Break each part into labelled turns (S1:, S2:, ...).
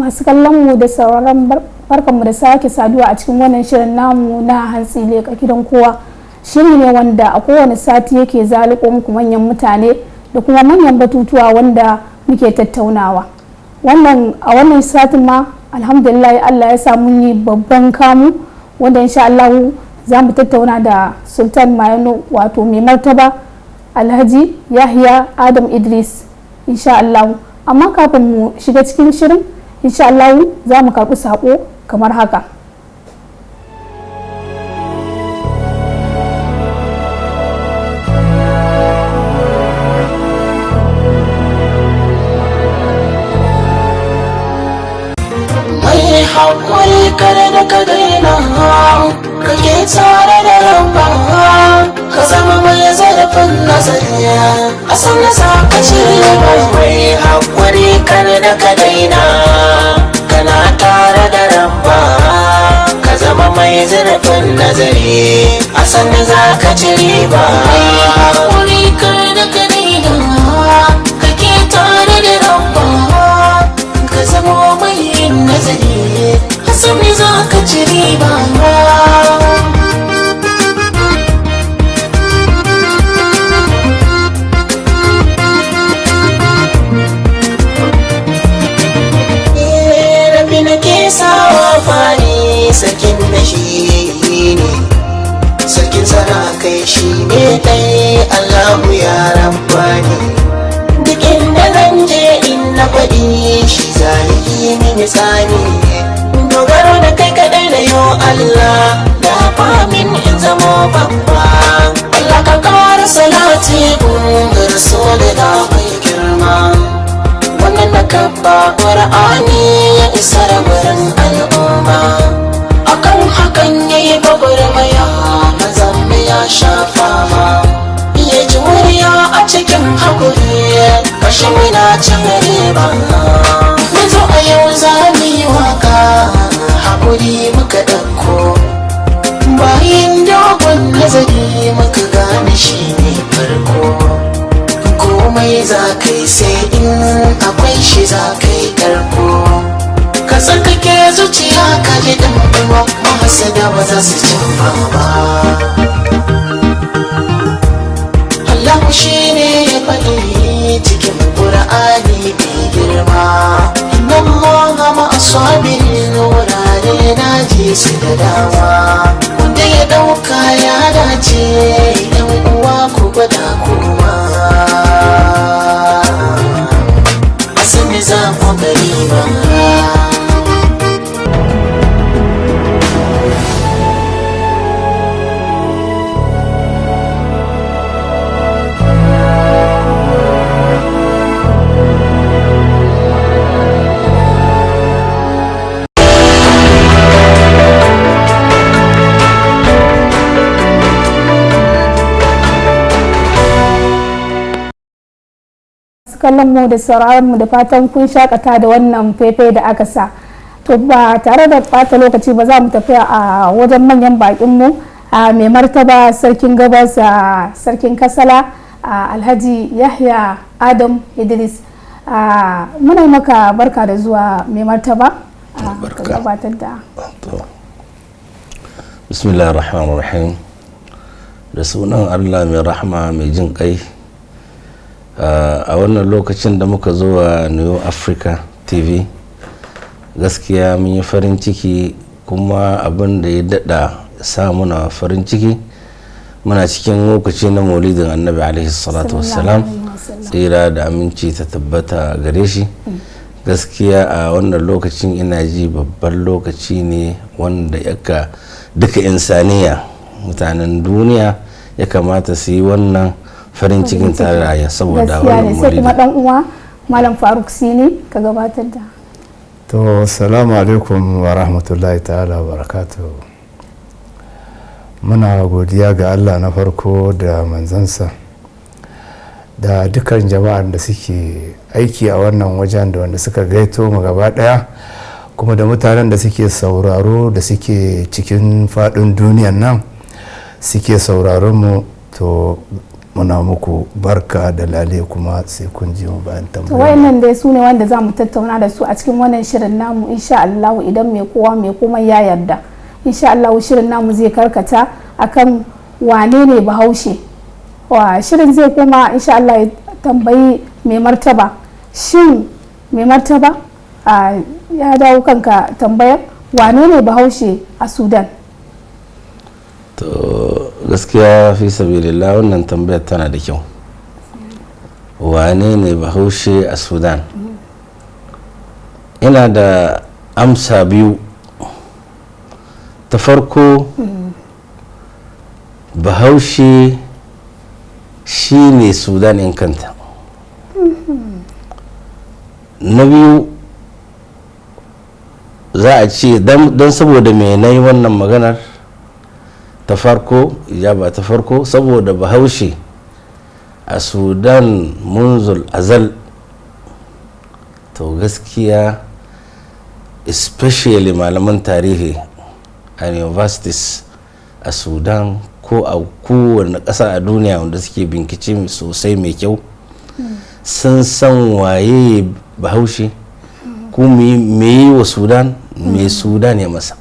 S1: Masu kallon mu da sauraron, barkanmu da sake saduwa a cikin wannan shirin namu na Hantsi Leka Gidan Kowa. Shiri ne wanda a kowane sati yake zaluko muku manyan mutane da kuma manyan batutuwa wanda muke tattaunawa. Wannan a wannan satin ma, alhamdulillah, Allah ya sa mun yi babban kamu, wanda insha Allah za mu tattauna da Sultan Mayano, wato mai martaba Alhaji Yahya Adam Idris, insha Allah. Amma kafin mu shiga cikin shirin, insha Allah za mu karɓi saƙo kamar haka.
S2: Mai haƙuri, kare da ka daina, kake tare da ramba, ka zama mai zarafin nazari, a san sa ka cire. Mai haƙuri, kare da ka daina, kana tare da ramba, ka zama mai zarafin nazari, a san za ka ci riba. Mai haƙuri, kare da ka daina, kake tare da ramba, ka zama mai yin nazari, hasami za ka ci riba. Rabi nake sawa fari, sarkin da shi ne sarkin kai, shi ne ɗai Allahu ya rabbani. Duk inda zan je in na faɗi shi, za yi mini tsani. Dogaro da kai kaɗai na yo Allah, da famin in zamo babba. Allah ka ƙara salati gun da mai girma, wannan na kabba ƙur'ani ya isar wurin al'umma. Akan hakan ya yi gwagwarmaya, mazan ya sha fama, ya juriya a cikin hakuri, kashi muna cin riba. Mun zo a yau za mu yi waka, hakuri muka ɗauko. Bayan dogon nazari muka gane shi ne farko. Komai za ka yi, sai in akwai shi za ka yi karko. Ka tsarkake zuciya, ka ji ɗan uwa, mahasada ba za su cimma ba. Allah shi ne ya faɗi cikin Ƙur'ani mai girma, "Inna Allah ma'a sabirin." Wurare na ji su da dama, wanda ya ɗauka ya dace. Yan uwa, ku gwada kuma a sani za ku gari ba.
S1: Kallon mu da sauraron mu, da fatan kun shakata da wannan faifai da aka sa. To, ba tare da bata lokaci ba, za mu tafi a wajen manyan bakin mu, a mai martaba Sarkin Gabas, a Sarkin Kasala, a Alhaji Yahya Adam Idris. Muna maka barka da zuwa, mai martaba, ka
S3: Barka.
S1: gabatar da
S3: To, bismillahir rahmanir rahim. Da sunan Allah mai rahma mai jin kai. A wannan lokacin da muka zo a New Africa TV, gaskiya mun yi farin ciki, kuma abin da ya dada sa muna farin ciki, muna cikin lokaci na maulidin Annabi alaihi salatu wassalam.
S1: Sallallahu alaihi wasallam.
S3: Tsira da aminci ta tabbata gare shi. Gaskiya a wannan lokacin ina ji babban lokaci ne wanda yaka duka insaniya, mutanen duniya ya kamata su yi wannan farin cikin tare da saboda
S1: Gaskiya ne.
S3: wannan
S1: Sai kuma
S3: maulidi.
S1: Dan uwa Malam Faruk Sini, ka gabatar da
S4: To, salamu alaikum wa rahmatullahi ta'ala wa barakatuhu. Muna godiya ga Allah na farko da manzansa da dukkan jama'ar da suke aiki a wannan wajen, da wanda suka gaito mu gaba daya, kuma da mutanen da suke sauraro, da suke cikin faɗin duniyan nan suke sauraron mu. To, Muna muku barka da lale, kuma sai kun ji mu bayan
S1: To
S4: tambayoyi.
S1: Wayannan dai su ne wanda za mu tattauna da su a cikin wannan shirin namu, insha Allah, idan mai kowa mai komai ya yarda. Insha Allah shirin namu zai karkata akan wane ne Bahaushe. Wa shirin zai koma, insha Allah, ya tambayi mai martaba. Shin mai martaba, ya dawo kanka tambayar, wane ne Bahaushe a Sudan?
S3: To, gaskiya fi sabilillah, wannan tambayar tana da kyau. Wane ne Bahaushe a Sudan? Ina da amsa biyu. Ta farko, Bahaushe shi ne Sudan in kanta. Na biyu, za a ce don saboda me na yi wannan maganar ta farko, ijaba ta farko, saboda Bahaushe a Sudan munzul azal, to gaskiya especially malaman tarihi a universities a Sudan ko a kowane ƙasa a duniya wanda suke bincike sosai mai kyau, sun san waye Bahaushe ko me yi wa Sudan, me Sudan ya masa.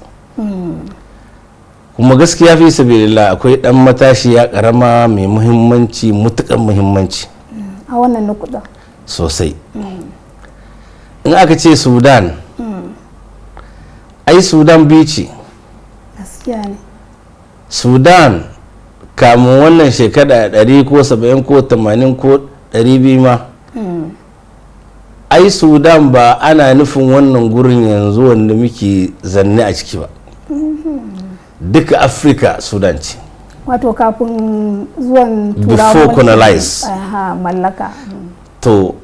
S3: Kuma gaskiya fi sabilillah, akwai dan matashiya karama mai muhimmanci, mutukan muhimmanci
S1: a wannan nukuda.
S3: Sosai. In aka ce Sudan, ai Sudan biyu ce.
S1: Gaskiya ne.
S3: Sudan kamun wannan shekara 100 ko 70 ko 80 ko 200 ma, ai Sudan ba ana nufin wannan gurin yanzu wanda muke zanne a ciki ba. Duka Afirka Sudan ce.
S1: Wato kafin zuwan Turawa.
S3: Before colonize.
S1: Aha, mallaka.
S3: To,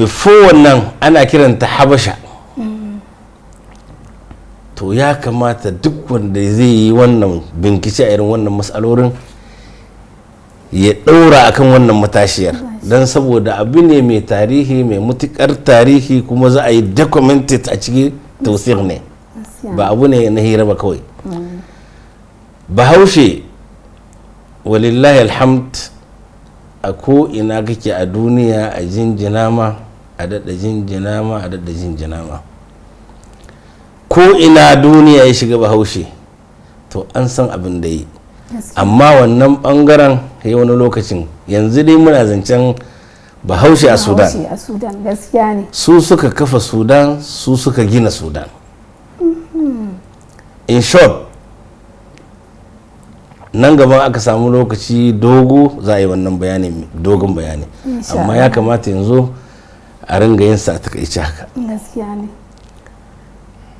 S3: before wannan ana kiranta Habasha. To, ya kamata duk wanda zai yi wannan bincike a irin wannan matsalolin ya ɗaura akan wannan matashiyar, don saboda abu ne mai tarihi, mai mutukar tarihi, kuma za a yi documented a cikin tausir ne. Ba abu ne na hira ba kawai. Bahaushe, walillahi alhamd, a ko ina kake a duniya, a jinjina ma, a daɗa jinjina ma, a daɗa jinjina ma. Ko ina duniya ya shiga Bahaushe, to an san abin da yi. Amma wannan bangaren ya wani lokacin, yanzu dai muna zancen Bahaushe a Sudan.
S1: Bahaushe a Sudan, gaskiya ne.
S3: Su suka kafa Sudan, su suka gina Sudan. In short, nan gaban aka samu lokaci dogo, za a yi wannan bayani, dogon bayani.
S1: Insha
S3: Amma ya kamata yanzu a ringa yin sa a takaice haka.
S1: Gaskiya ne.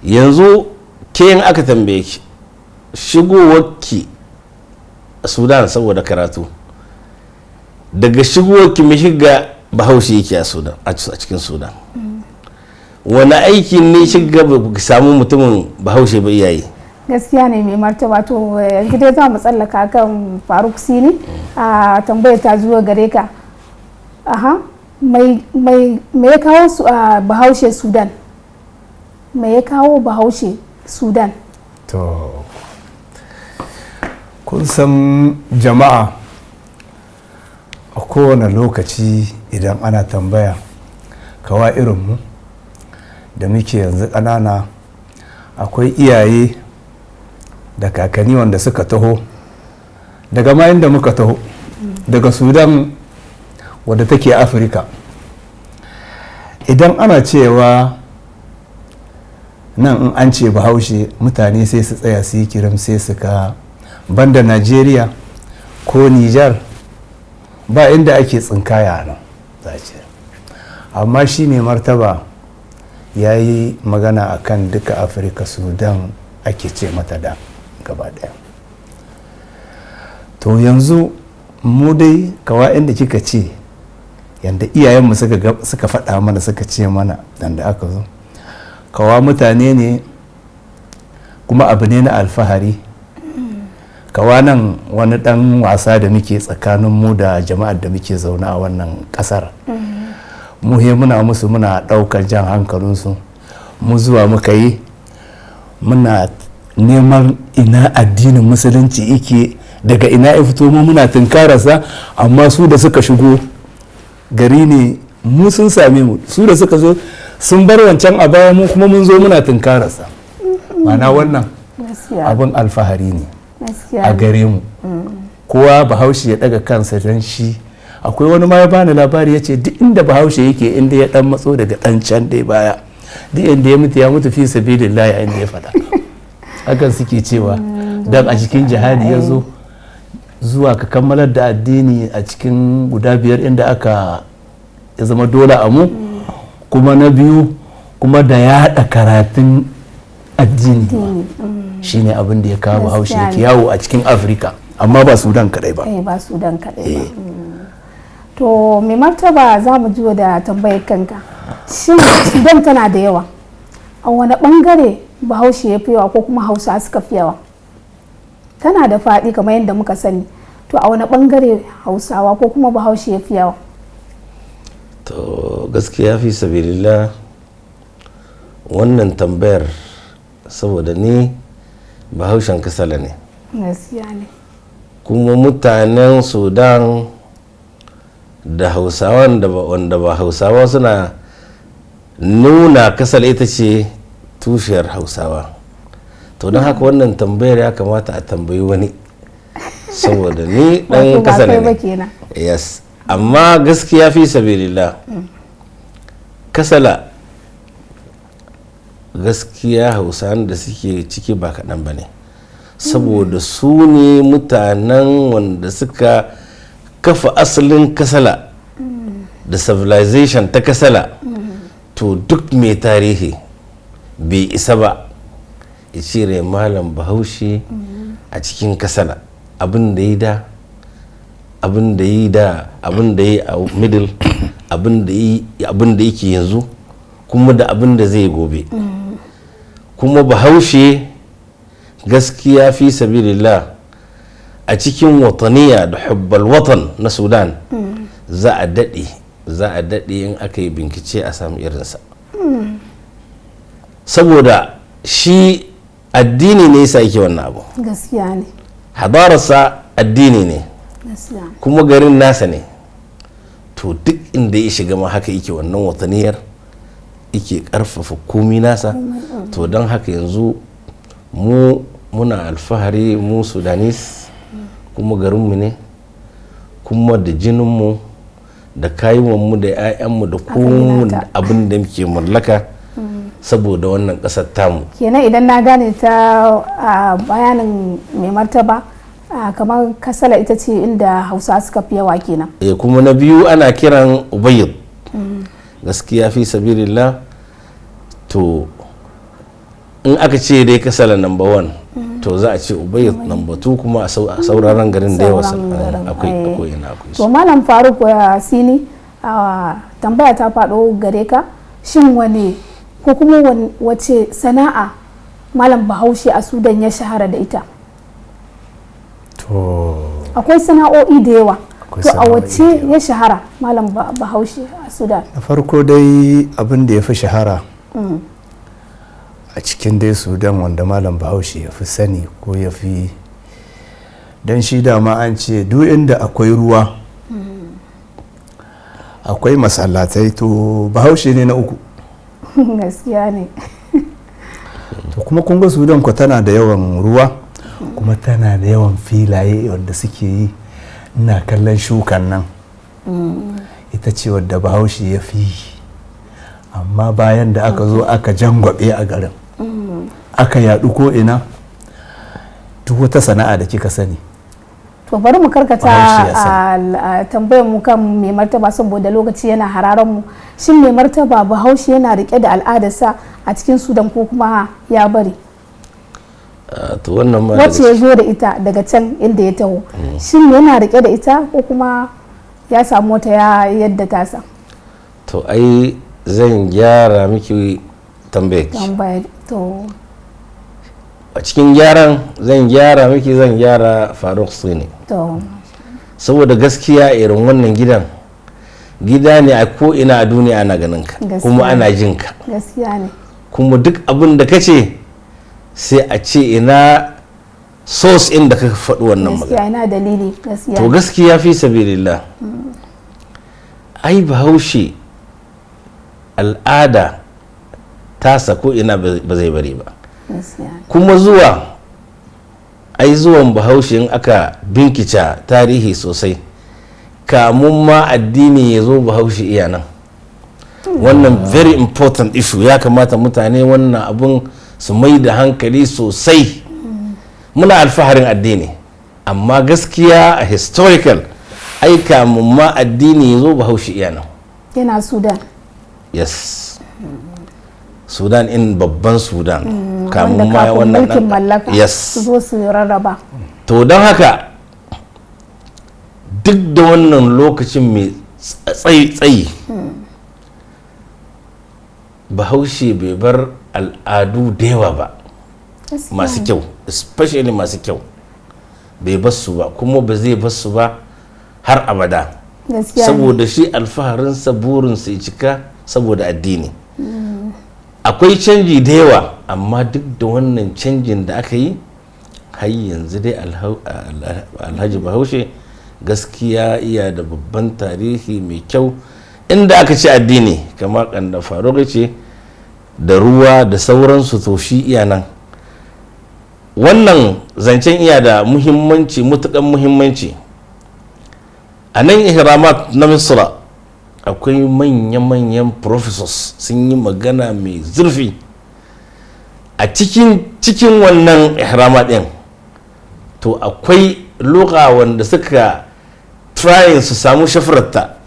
S3: Yanzu ke, in aka tambaye ki shigowarki a Sudan saboda karatu, daga shigowarki mai shiga Bahaushe yake a Sudan, a cikin Sudan, wani aiki ne shiga ba ki samu mutumin Bahaushe ba iyaye?
S1: Gaskiya ne, mai martaba. To, yanzu dai za mu tsallaka kan Faruk Sini. A tambayar ta zuwa gare ka. Aha, mai mai me ya kawo su a Bahaushe Sudan? Me ya kawo Bahaushe Sudan?
S4: To, kun san jama'a, a kowane lokaci idan ana tambaya kawa irinmu da muke yanzu ƙanana, akwai iyaye da kakanni wanda suka taho daga ma inda muka taho, daga Sudan wadda take Afirka. Idan ana cewa nan, in an ce Bahaushe, mutane sai su tsaya su yi kiram, sai su ka banda Najeriya ko Nijar, ba inda ake tsinkaya nan za a ce. Amma shi ne martaba ya yi magana a kan duka Afirka, Sudan ake ce mata da gaba daya. To, yanzu mu dai kawa inda kika ce, yanda iyayenmu suka faɗa mana, suka ce mana da aka zo kawa mutane ne, kuma abu ne na alfahari. Kawa nan wani ɗan wasa da muke tsakanin mu da jama'ar da muke zaune a wannan ƙasar, mu he muna musu, muna ɗaukar jan hankalinsu. Mu zuwa muka yi muna neman ina addinin Musulunci ike. Daga ina ya fito, mu muna tunkararsa, amma su da suka shigo gari ne, mu sun same mu, su da suka zo sun bar wancan a baya, mu kuma mun zo muna tunkararsa. Ma'ana wannan abin alfahari ne a gare mu. Kowa Bahaushe ya daga kansa don shi. Akwai wani ma ya bani labari, ya ce duk inda Bahaushe yake, inda ya dan matso daga dan can dai baya, duk inda ya mutu, ya mutu fi sabilillah. Inda ya faɗa hakan suke cewa dan a cikin jihadi ya zo zuwa ka kammalar da addini a cikin guda biyar inda aka ya zama dole a mu. Kuma na biyu kuma da yaɗa karatun addini shine abin da ya kawo Bahaushe yake yawo a cikin Afirka, amma ba Sudan kadai ba.
S1: Eh, ba Sudan kadai ba. To mai martaba, za mu jiwo da tambayar kanka. Shin Sudan tana da yawa, a wani bangare Bahaushe ya fi yawa ko kuma Hausa suka fi yawa? Tana da faɗi kamar yadda muka sani. To a wani bangare Hausawa ko kuma Bahaushe ya fi yawa?
S3: To gaskiya fi sabilillah, wannan tambayar, saboda ni Bahaushen Kasala ne.
S1: Gaskiya ne.
S3: Kuma mutanen Sudan da Hausawan da wanda ba Hausawa suna nuna Kasala ita ce tushiyar Hausawa. To don haka wannan tambayar ya kamata a tambayi wani, saboda ni dan Kasala ne. Yes, amma gaskiya fi sabilillah, Kasala gaskiya Hausawan da suke ciki ba kaɗan ba ne, saboda su ne mutanen wanda suka kafa asalin Kasala da civilization ta Kasala. To duk mai tarihi bai isa ba ya cire malam Bahaushe a cikin Kasala, abin da yi da, abin da yi da, abin da yi a middle, abin da yi, abin da yake yanzu, kuma da abin da zai gobe. Kuma Bahaushe gaskiya fi sabilillah, a cikin wataniya da hubbal watan na Sudan, za a daɗe, za a daɗe in aka yi bincike a samu irinsa, saboda shi addini ne yasa yake wannan abu.
S1: Gaskiya ne.
S3: Hadararsa addini ne.
S1: Gaskiya.
S3: Kuma garin nasa ne. To duk inda ya shiga ma haka yake, wannan wataniyar yake karfafa komi nasa. To don haka yanzu mu muna alfahari, mu Sudanese, kuma garinmu ne, kuma da jininmu da kayuwanmu da 'ya'yanmu da komu
S1: ta.
S3: abin da muke mallaka saboda wannan ƙasar tamu.
S1: Kenan idan na gane ta a bayanin mai martaba, kamar Kasala ita ce inda Hausa suka fi yawa kenan.
S3: E, kuma na biyu ana kiran Ubayyid. Gaskiya fi sabilillah, to in aka ce dai Kasala number one, to za a ce Ubayyid number two, kuma a sauraron garin da yawa
S1: Sauran garin,
S3: akwai
S1: eh.
S3: akwai ina akwai
S1: To
S3: su.
S1: Malam Faruk Sini, tambaya ta faɗo gare ka. Shin wane ko kuma wace sana'a malam Bahaushe a Sudan ya shahara da ita?
S4: To
S1: Akwai sana'o'i da yawa.
S4: Akwai
S1: To a
S4: sana'o'i
S1: wace
S4: da yawa.
S1: ya shahara malam Bahaushe a Sudan?
S4: Na farko dai, abin da ya fi shahara a cikin dai Sudan wanda malam Bahaushe ya fi sani ko ya fi don shi, dama an ce duk inda akwai ruwa akwai masallatai, to Bahaushe ne na uku.
S1: Gaskiya ne.
S4: To kuma kun ga Sudan ko tana da yawan ruwa, kuma tana da yawan filaye wanda suke yi. Ina kallon shukan nan ita ce wadda Bahaushe ya fi yi. Amma bayan da aka zo aka jangwabe a garin, aka yadu ko ina, duk wata sana'a da kika sani
S1: To bari mu karkata
S4: Bahaushe ya sani.
S1: a tambayar mu kan mai martaba, saboda lokaci yana hararan mu. Shin mai martaba, Bahaushe yana rike da al'adarsa a cikin Sudan ko kuma ya bari?
S3: Ah, to wannan ma daga
S1: Wacce ya zo da ita daga can inda ya taho, shin yana rike da ita ko kuma ya samu wata ya yadda tasa?
S3: To ai zan gyara miki tambayar ki.
S1: Tambaya to.
S3: A cikin gyaran zan gyara miki, zan gyara Faruk Sini.
S1: To.
S3: Saboda gaskiya irin wannan gidan gida ne a ko ina a duniya ana ganin ka, kuma ana jin ka.
S1: Gaskiya ne.
S3: Kuma duk abin da ka ce sai a ce ina. Source inda ka faɗi wannan magana?
S1: Gaskiya, ina dalili, gaskiya.
S3: To, gaskiya fi sabilillah, ai Bahaushe al'ada tasa ko ina ba zai bari ba. Kuma zuwa, ai zuwan Bahaushe, in aka bincika tarihi sosai, kamun ma addini ya zo, Bahaushe iya nan. Wannan very important issue, ya kamata mutane wannan abun su mai da hankali sosai. Muna alfaharin addini, amma gaskiya a historical, ai kamun ma addini ya zo, Bahaushe iya nan.
S1: Yana Sudan.
S3: Yes, Sudan in babban Sudan.
S1: Kamun ma wannan mulkin mallaka su zo su rarraba.
S3: To, don haka duk da wannan lokacin mai tsayi, Bahaushe bai bar al'adu da yawa ba masu kyau, especially masu kyau, bai bar su ba, kuma ba zai bar su ba har abada, saboda shi alfaharinsa, burinsa ya cika saboda addini. Akwai canji da yawa, amma duk da wannan canjin da aka yi, har yanzu dai Alhaji Bahaushe gaskiya iya da babban tarihi mai kyau. Inda aka ci addini, kamar kanda Faruk ce, da ruwa da sauransu, to shi iya nan. Wannan zancen iya da muhimmanci, mutukan muhimmanci. A nan Ihramat na Misra akwai manya-manyan professors sun yi magana mai zurfi a cikin wannan ihramat din. To, akwai lugha wanda suka trying su samu shafararta,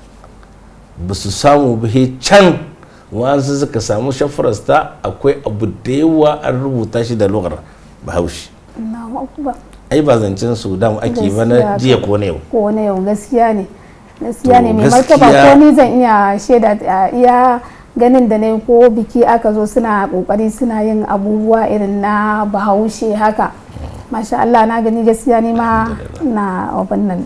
S3: ba su samu ba. Can wa'ansu suka samu shafararta. Akwai abu da yawa an rubuta shi da lugar Bahaushe. Ai ba zancen Sudan ake ba na jiya ko na yau.
S1: Ko na yau, gaskiya ne, gaskiya ne. Mai martaba, ko ni zan iya shaida, iya ganin da ne, ko biki aka zo suna kokari suna yin abubuwa irin na Bahaushe haka. Masha Allah, na gani, gaskiya ne ma na abin nan.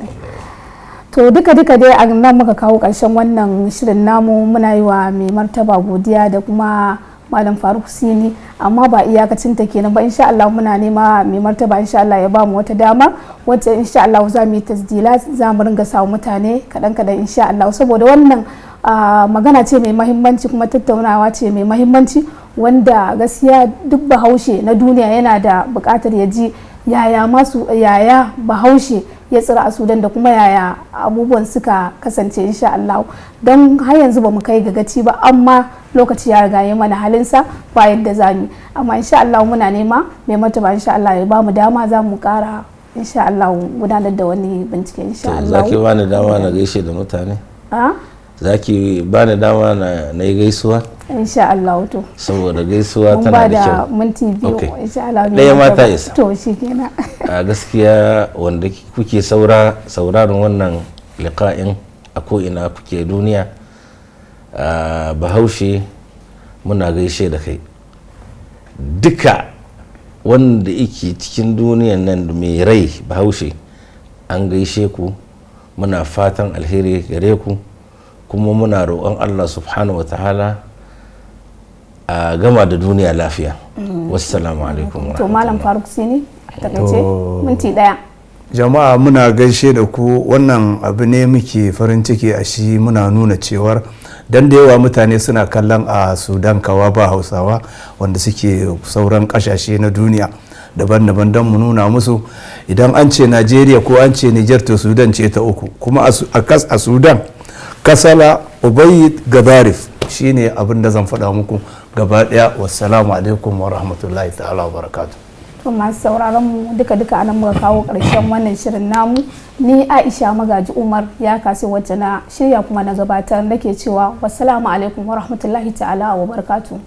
S1: To, duka duka dai a nan muka kawo ƙarshen wannan shirin namu. Muna yi wa mai martaba godiya da kuma Malam Faruk Sini, amma ba iyakacin ta kenan ba. Insha Allah muna nema mai martaba, insha Allah ya bamu wata dama wacce insha Allah za mu yi tasdila, za mu ringa samu mutane kaɗan kaɗan insha Allah, saboda wannan magana ce mai mahimmanci, kuma tattaunawa ce mai mahimmanci, wanda gaskiya duk Bahaushe na duniya yana da buƙatar ya ji yaya masu, yaya Bahaushe ya tsira a Sudan, da kuma yaya abubuwan suka kasance insha Allah. Don har yanzu ba mu kai ga gaci ba, amma lokaci ya riga ya mana halinsa, ba yadda za mu. Amma insha Allah muna nema mai martaba, insha Allah ya ba mu dama, za mu kara insha Allah gudanar da wani bincike insha Allah.
S3: Zaki bani dama na gaishe da mutane? Zaki bani dama na yi gaisuwa?
S1: Insha Allah, to.
S3: Saboda gaisuwa tana da kyau.
S1: Minti 2 insha Allah.
S3: Ɗaya ma ta isa.
S1: To, shikenan.
S3: A gaskiya, wanda kuke sauraron wannan liqa'in a ko'ina kuke duniya, Bahaushe muna gaishe da kai. Duka wanda yake cikin duniyan nan mai rai Bahaushe, an gaishe ku. Muna fatan alheri gare ku, kuma muna roƙon Allah subhanahu wa ta'ala a gama da duniya lafiya. Wassalamu alaikum.
S1: To, Malam Faruk Sini, a takaice minti 1.
S4: Jama'a, muna gaishe da ku. Wannan abu ne muke farin ciki a shi. Muna nuna cewar dan da yawa mutane suna kallon a Sudan kawa ba Hausawa wanda suke sauran kasashe na duniya daban-daban, don mu nuna musu idan an ce Najeriya ko an ce Niger, to Sudan ce ta uku. Kuma a Sudan, Kasala, Ubayyid, Gadarif shine abin da zan faɗa muku gaba ɗaya. Wassalamu alaikum wa rahmatullahi ta'ala wa barakatuh.
S1: To, masu sauraron mu, duka duka anan muka kawo ƙarshen wannan shirin namu. Ni Aisha Magaji Umar ya kasi, wacce na shirya kuma na gabatar, nake cewa wassalamu alaikum wa rahmatullahi ta'ala wa barakatuh.